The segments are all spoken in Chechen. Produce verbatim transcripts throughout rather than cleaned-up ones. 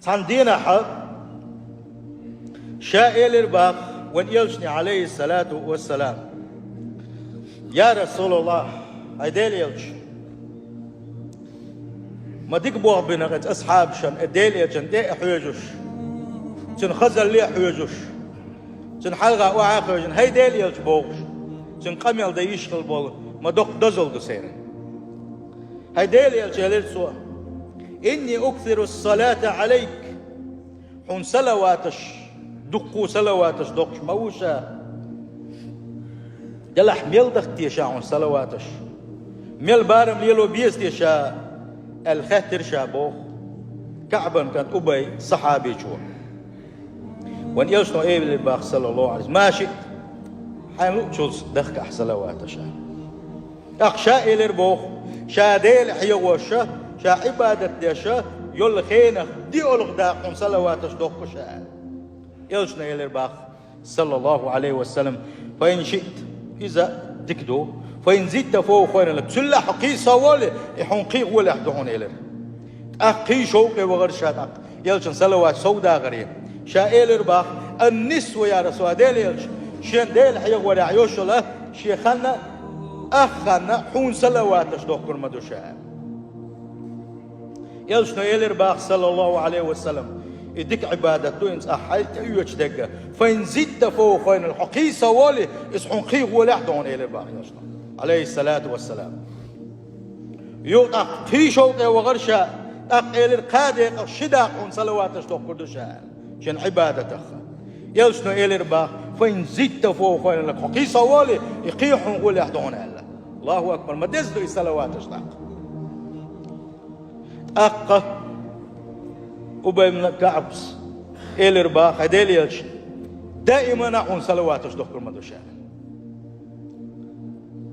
Цхьан дийнахьа ша элира баха вайн элчане, Ӏалайхи ссалату вассалам: «Я Расулаллахь, хӀай Делан элча, ма дика болх бина-кх и асхьабашна, и Делан элчанна тӀе а хьоьжуш, цуьнан хазалле а хьоьжуш, цуьнан хьалха охьа а хевшина, хӀай Делан элча бохуш, цуьнан къамел дан йиш хилла болу ма доккха дозалла ду сайран». «ХӀай Делан элча, — элира цо, — инни уксиру ссалата Ӏалайк». Хьуна салаваташ, дуккха салаваташ доккхуш ма ву ша. Делахь мел даха те ша хьуна салаваташ? Мел барам лело беза те ша? — аьлла хаьттира ша боху КаӀбан кӀант Убай сахьабичо. Вайн элчано элира баха, саллаллаху Ӏалайхи ва саллам: «Ма шиъта, хьайна луучулц дахка ахь салаваташ», — аьлла. ТӀаккха ша элира боху: «Ша Дела хьехош, ша Ӏибадат деш йолу хенах диъалгӀа дакъа хьуна салаваташ доккхуш», — аьлла. Элчано элира баха, саллаллаху Ӏалайхи ва саллам: «Фа ин шиъта», иза дика ду, «фа ин зидта фа хува хайран лак», цуьллахь хьо кхийса волий, и хьуна кхин гӀолехь ду хьуна, элира. ТӀаккха кхин шовкъе вахара ша тӀаккха элчан салават сов дагӀаре. Ша элира баха: «Ан-нисфу, я Расул, Делан элча, шен Дела хьехорехь йолуш йолу шен хан а, ах хан а хьуна салаваташ доккхур ма ду ша». Элчано элира баха, саллаллаху Ӏалайхи ва саллам: «И дика Ӏибадат ду, хӀинца ахь хьайна тӀеоьцуш дерг. Фа ин зидта фа хува хайран лак, хьо кхийса волий, иза хьуна кхин гӀолехь ду хьуна», — элира баха элчано, Ӏалайхи ссалату вассалам. Юха тӀаккха кхин шовкъе вахара ша, тӀаккха элира: «Кхаа декъах ши дакъа хьуна салаваташ доккхур ду ша», — аьлла, шен Ӏибадатах. Элчано элира баха: «Фа ин зидта фа хува хайран лак, хьо кхийса волий, и кхин хьуна гӀолехь ду хьуна», — аьлла. Аллаху акбар, ма деза ду и салаваташ тӀаккха. ТӀаккха Убай ибн КаӀбас элира баха: «ХӀай Делан элча, даимана хьуна салаваташ доккхур ма ду ша».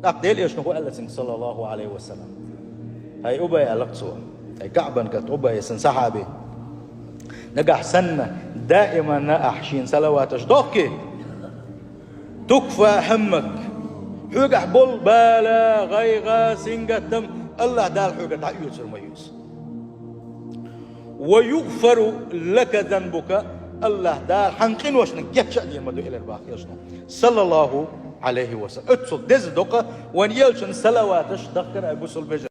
ТӀаккха Делан элчано хӀун аьлла цуьнга, саллаллаху Ӏалайхи ва саллам? «ХӀай Убай, — аьлла цо, — хӀай КаӀбан кӀант Убай, сан сахьаби, нагахь санна даимана ахь шена салаваташ доккхий, тукфа хӀаммак, хьоьгахь болу бала, гӀайгӀа, сингаттам Аллахь Дала хьоьгара дӀаоьцур ма ю иза. Ва югфару лака занбука, Аллахь Дала хьан къиношна гечдийр ма ду», — элира баха элчано, саллаллаху Ӏалайхи ва саллам. Оццул деза ду-кх вайн элчан салаваташ дахкар, ай бусалба вежарий.